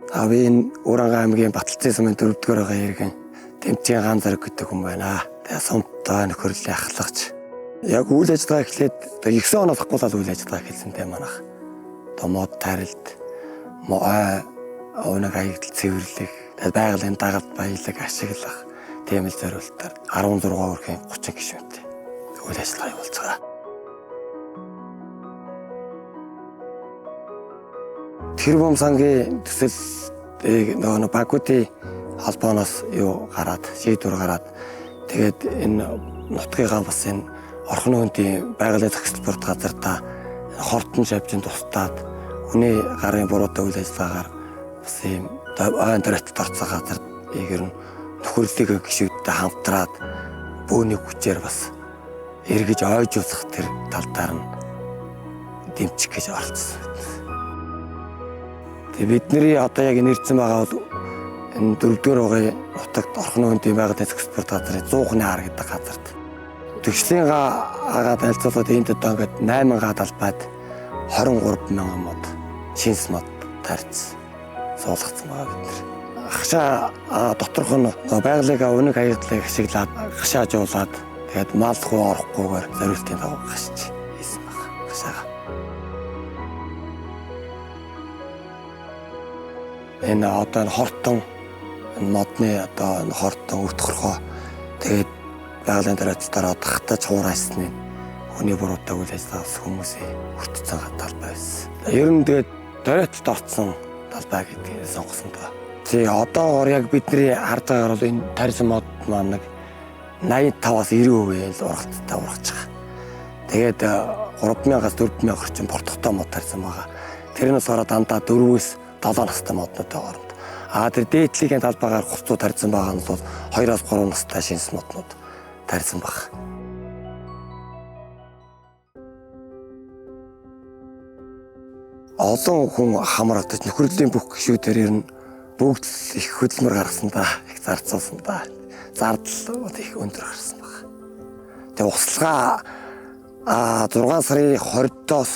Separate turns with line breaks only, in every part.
Би энэ Уранга аймгийн Баталцын сумын 4-р байгаа иргэн Тэмцгийн ган зэрэг гэдэг хүн байна. Тэгээ сумтай нөхөрлөлийн ахлагч. Яг үйл ажиллагаа эхлээд 9 оноос ахгуулаад үйл ажиллагаа эхэлсэн тийм манах. Одоо мод тарилт, уунаг аягдал цэвэрлэх, тэгээ байгалийн дагалд баялаг ашиглах тийм л зориултаар 16 өрхийн 30 гишүүнтэй үйл ажиллагаа явуулж байгаа. Тэрбум сангийн төсөлийг нөгөө Бакути холбооноос юу гараад шийдвэр гараад тэгээд энэ нутгийнхаа бас энэ Орхон хөндийн байгалийн зохицол бүрт газартаа хортон шавжин тустаад хүний гарын буруутай үйл ажиллагаагаар бас ийм ойн дөрөтөлд орсон газар ер нь нөхөрлөг гишүүдтэй хамтраад бөөний хүчээр бас эргэж ойжуулах тэр тал дээр нь дэмжих гэж оролцсон. Тэгээ бидний одоо яг нэрцэн байгаа бол энэ 4-р угын нутагт Орхон хөндийн байгалийн зохицол газрын 100-ны хар гэдэг газарт тэгшлийн агаад альцуулаад энд одоо ингээд 8 га талбайд 23 мянган мод шинс мод тарьц суулгацсан байгаа бид нар. Хашаа доторх нь байгалыг өнөг хаягдлыг ашиглаад хашаажуулаад тэгээд мал хуу орохгүйгээр зориултын дагуу хашиж хийсэн баг хашаага. Энэ одоо энэ хортон энэ модны одоо энэ хортон өтгөрхөө тэгээд байгалийн дөрөөлтөөр хатаж хуурайсны хүний буруутай үйл ажиллагаа хүмүүсийн хүртцэн талбай байсан. Ер нь тэгээд дөрөөлтөд орцсон талбай гэдгийг сонгосон доо. Тий одоогор яг бидний харж байгаагаар бол энэ тарьсан мод маань нэг 85-аас 90% л ургалттай ургаж байгаа. Тэгээд 3000-аас 4000 орчим бортготой мод тарьсан байгаа. Тэр нь болохоор дандаа 4-өөс 7 настай моднуудтай хооронд. А тэр дээдлийн талбайгаар 300 тарьсан байгаа нь бол 2-оос 3 настай шинс моднууд тарьсан баг. Олон хүн хамрагдаж нөхөрлөлийн бүх гишүүдээр ер нь бүгд л их хөдөлмөр гаргасан да, их зарцуулсан да. Зардал их өндөр гарсан баг. Тэгээ услага 6 сарын 20-оос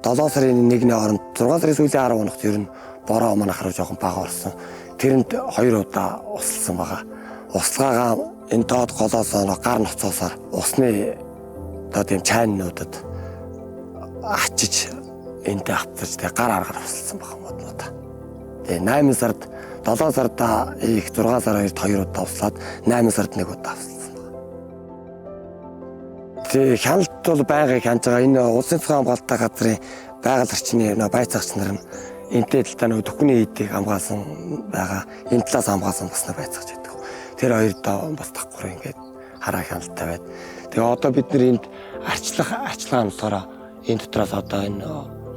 7 сарын 1-ний хооронд 6 сарын сүүлийн 10 хоногт ер нь бороо манайх руу жоохон бага орсон. Тэрэнд 2 удаа услсан байгаа. Услагаагаа энэ доод голоос гар ноцоосоор усны одоо тийм чайнуудад ачиж энтэй авцарч тэгээ гар аргаар услсан байгаа моднуудаа. Тэгээ 8 сард 7 сард их 6 сар хоёрт 2 удаа услаад 8 сард 1 удаа услсан байна. Тэгээ хяналт бол байнга хянаж байгаа. Энэ улсын цэцэн хамгаалалттай газрын байгаль орчны нөө байцаагч нар нь энтэй талдаа нөө төхний эдийг хамгаалсан байгаа. Энэ талаас хамгаалсан бас нөө байцаагч байдаг. Тэр хоёр доо бас давхар ингээд хараа хяналттай байд. Тэгээ одоо бид нар энд арчлах арчилгаа нь болохоор энэ дотроос одоо энэ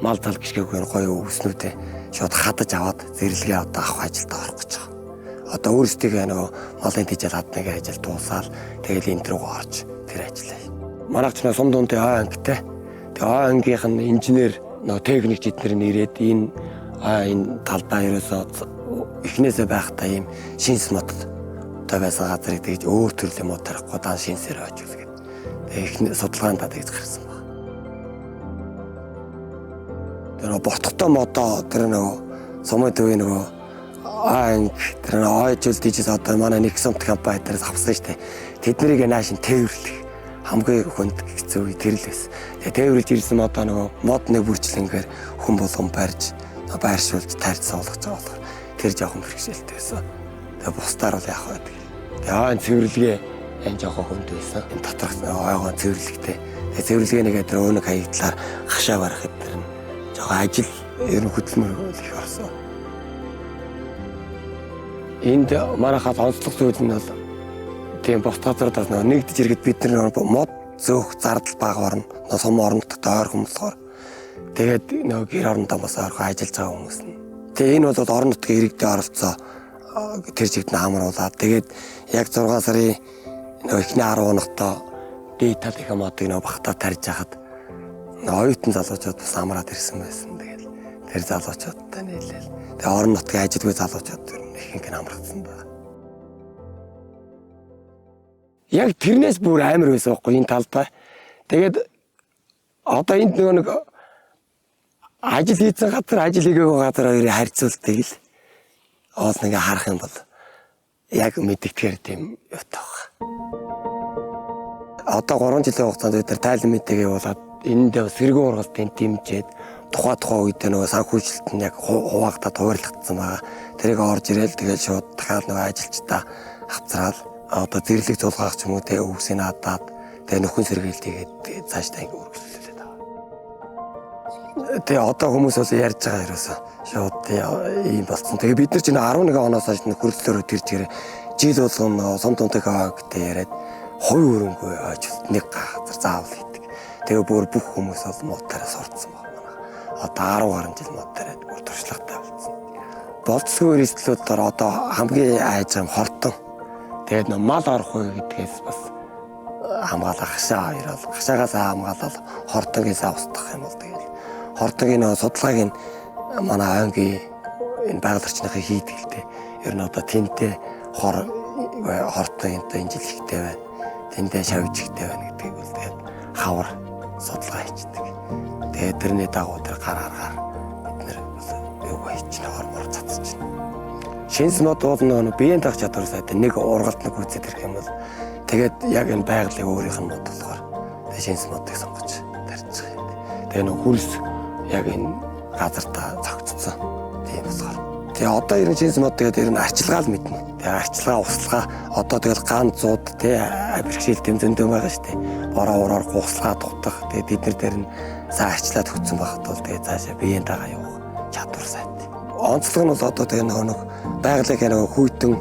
мал зал гიშгээгүй гоё өвснүүдээ шууд хадаж аваад зэрлэгээ одоо авах ажилд орох гэж байгаа. Одоо өөрсдийгөө нөгөө малын тижэл хаднаг ажил дуусаал тэгэл энэ рүү орж тэр ажиллая. Манайх ч сум дундын ой ангитай. Тэгээ ой ангийнх нь инженер нөгөө техникч эднэр нь ирээд энэ энэ талбай ерөөсөө эхнээсээ байхдаа ийм шинс мод той байсан газрыг тэгж өөр төрлийн мод тарихгүй дан шинсээр ойжуул гэдэг. Тэгээ эхний судалгаанд тэгж гарсан баг. Тэр нөгөө ботхтой модоо тэр нөгөө сумын төвийн нөгөө анги тэр нөгөө ойжул дижис одоо манай нэг сумт компани дээрээс авсан шүү дээ. Тэднийг нааш нь тээвэрлэх хамгийн хүнд хэцүү үе тэр л байсан. Тэгээ тээвэрлж ирсэн модоо нөгөө мод нэг бүрчлэнгээр хүн болгон барьж байршуулж тарьж суулгаж байгаа болохоор тэр жоохон бэрхшээлтэй байсан. Тэгээ бусдаар бол яах вэ тэгэл. Тэгээ ойн цэвэрлэгээ энэ жоохон хүнд байсан. Энэ доторх ойгон цэвэрлэгтэй. Тэгээ цэвэрлэгээнийг тэр өөнөг хаягдлаар хашаа барах тэр нь жоохон ажил ер нь хөдөлмөр их орсон. Энд манайхаас онцлог зүйл нь бол тийм бус газруудаас нөгөө нэгдэж ирэхэд бид нар мод зөөх зардал бага орно. Сум орон нутагт ойрхон болохоор тэгээд нөгөө гэр орондоо бас ойрхон ажиллаж байгаа хүмүүс нь. Тэгээ энэ бол орон нутгийн иргэдийн оролцоо тэр чигт нь хамруулад тэгээд яг 6 сарын нөгөө эхний 10 хоногтоо дээд талынхаа модыг нөгөө багтаа тарьж хахад оюутан залуучууд бас амраад ирсэн байсан. Тэгээд тэр залуучуудтай нийлээл. Тэгээ орон нутгийн ажилгүй залуучууд ихэнх нь амрагдсан байна. Яг тэрнээс бүр амар байсан байхгүй энэ талбай. Тэгээд одоо энд нөгөө нэг ажил хийсэн газар ажил хийгээгүй газар хоёрын харьцуултыг л Оол ингээ харах юм бол яг мэдэгдэхээр тийм юутай байна. Одоо 3 жилийн хугацаанд бид нар тайлан мэдээг явуулаад энэндээ сэргэн ургалтын дэмжиж тухай үедээ нөгөө санхүүжилт нь яг хуваагдаад хуваарлагдсан байгаа. Тэрийг орж ирээл тэгэл шууд дахиад нөгөө ажилчдаа авцраал одоо зэрлэг зулгаах ч юм уу те өвсийг хадаад тэгээ нөхөн сэргийлт хийгээд цаашдаа ингэ үргэлжлүүлээд байгаа. Тэгээ одоо хүмүүс бас ярьж байгаа ерөөсөө шууд ийм болсон. Тэгээ бид нар чинь 11 оноос хойш нөхөрлөлөөрөө тэр чигээр жил болгон сум тундаг гэдэг яриад хувь өрөнгөө ойж нэг газар заавал хийдэг. Тэгээ бүр бүх хүмүүс бол мод тариа сурцсан байна. Одоо 10 гаруй жил мод тариад бүр туршлагатай болсон. Болцсгүй эрсдлүүдээр одоо хамгийн айж байгаа хортон. Тэгээд нөө мал орох үе гэдгээс бас хамгаалах хашаа хоёр бол хашаагаас хамгаалал хортонгээс устгах юм бол тэгэл хортонгийн нөө судалгааг нь манай ойнгийн энэ байгаль орчныхыг хийдэг л дээ. Ер нь одоо тэнтэй хортон энэ жил ихтэй байна. Тэндээ шавж ихтэй байна гэдгийг бол тэгээд хавар судалгаа хийдэг. Тэгээд тэрний дагуу тэр гар аргаар бид нэр юу хийчихнэ хормоор цацчихна. Шинс мод бол нөгөө биеийн дах чадвар сайтай нэг ургалт нэг гүйцэд ирэх юм бол тэгээд яг энэ байгалийн өөрийнх нь мод болохоор тэгээд шинс модыг сонгож тарьж байгаа юм. Тэгээд нөгөө хөрс яг энэ газартаа зогцсон. Тийм болохоор. Тэгээ одоо ер нь шинс мод тэгээд ер нь арчилгаа л мэднэ. Тэгээ арчилгаа, услага одоо тэгэл ган зууд тий бэрхшээл тэмцэндөө байгаа шүү дээ. Бороо ураар гуслага дутах. Тэгээ бид нар дээр нь сайн арчлаад өгсөн байхад бол тэгээ цаашаа биеийн дагаа явах чадвар сайтай. Онцлог нь бол одоо тэгээ нөгөө нэг байгалийн нөгөө хүйтэн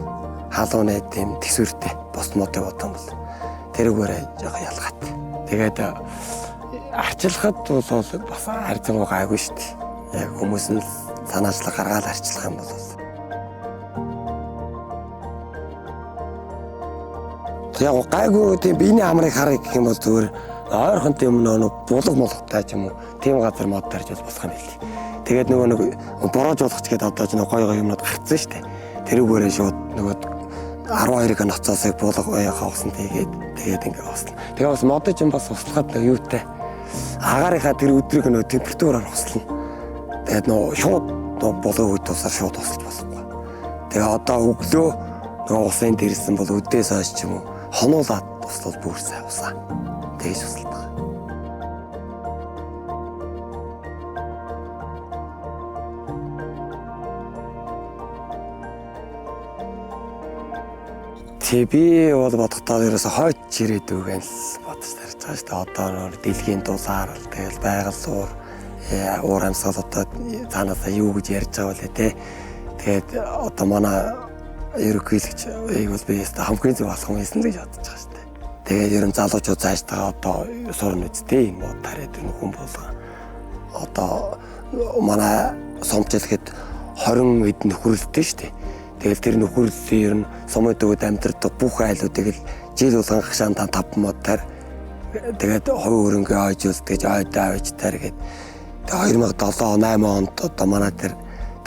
халууны тийм төсвөртэй бус модыг бодсон бол тэрүүгээрээ жоохон ялгаатай. Тэгээд арчилахад бол бас харьцангуй гайгүй шүү дээ. Яг хүмүүс нь санаачлаг гаргаал арчлах юм бол яг гайгүй тийм биений амрыг харъя гэх юм бол зүгээр ойрхон тийм нөгөө булаг молготой ч юм уу тийм газар мод тарж болох юм билий. Тэгээд нөгөө нэг бороожуулах ч гэдэг одоо ч нөгөө гой гой юмнууд гарцсан шүү дээ. Тэрүүгээрээ шууд нөгөө 12-ыг ноцоосыг булаг хавсан тэгээд тэгээд ингээ услаа. Тэгээ бас модож юм бас услахад нөгөө юутай агаарынхаа тэр өдрийг нөгөө температураар услана. Тэгээд нөгөө шууд булаг үед тусаар шууд услаж болохгүй. Тэгээ одоо өглөө нөгөө усын дэрсэн бол өдөөс хойш ч юм уу хонуулаад услал бүр сайн усаа. Тэгж усалдаг. Тэ би бол бодохдоо ерөөсө хойч ирээдүг л бодож тарж байгаа шүү дээ. Одоо нөр дэлхийн дулаар тэгэл байгаль уур амьсгал одоо цаанаасаа юу гэж ярьж байгаа вэ те. Тэгээд одоо манай ерөнхийлөгч ийг бол би өстө хамгийн зөв болох юм хийсэн л гэж бодож байгаа шүү дээ. Тэгээд ер нь залуучууд цаашдаа одоо сурна үсттэй энэ мод тариад ер нь хүн болгон одоо манай сумчлэхэд 20 эд нөхөрлөлтэй шүү дээ. Тэгэл тэр нөхөрлөлийн ер нь сумын төвөд амьдардаг бүх айлуудыг л жил болгон хашаанд 5 мод тар тэгээд хувь хөрөнгөө ойжуулдаг гэж ойдоо авч тар гээд тэгээд 2007 8 онд одоо манай тэр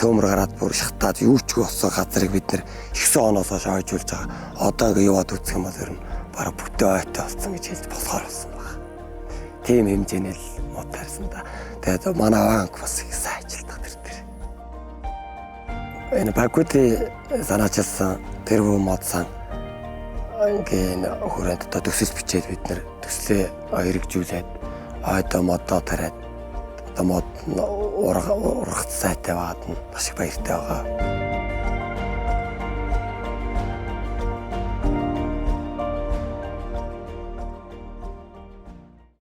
төмөр гараад бүр шатаад юу ч болсон газрыг бид нэр 9 оноос хойш ойжуулж байгаа. Одоо ингээ яваад үзэх юм бол ер нь бараг бүтэн ойтой болсон гэж хэлж болохоор болсон баг. Тийм хэмжээний л мод тарьсан да. Тэгээд манай банк бас их сайн ажилтдаг тэр дээр. Энэ Бакути санаачилсан тэр мод сан ингээ энэ хүрээнд одоо төсөл бичээд бид нэр төслөө хэрэгжүүлээд ойдоо модоо тариад одоо мод ургац сайтай байгаад нь маш их баяртай байгаа.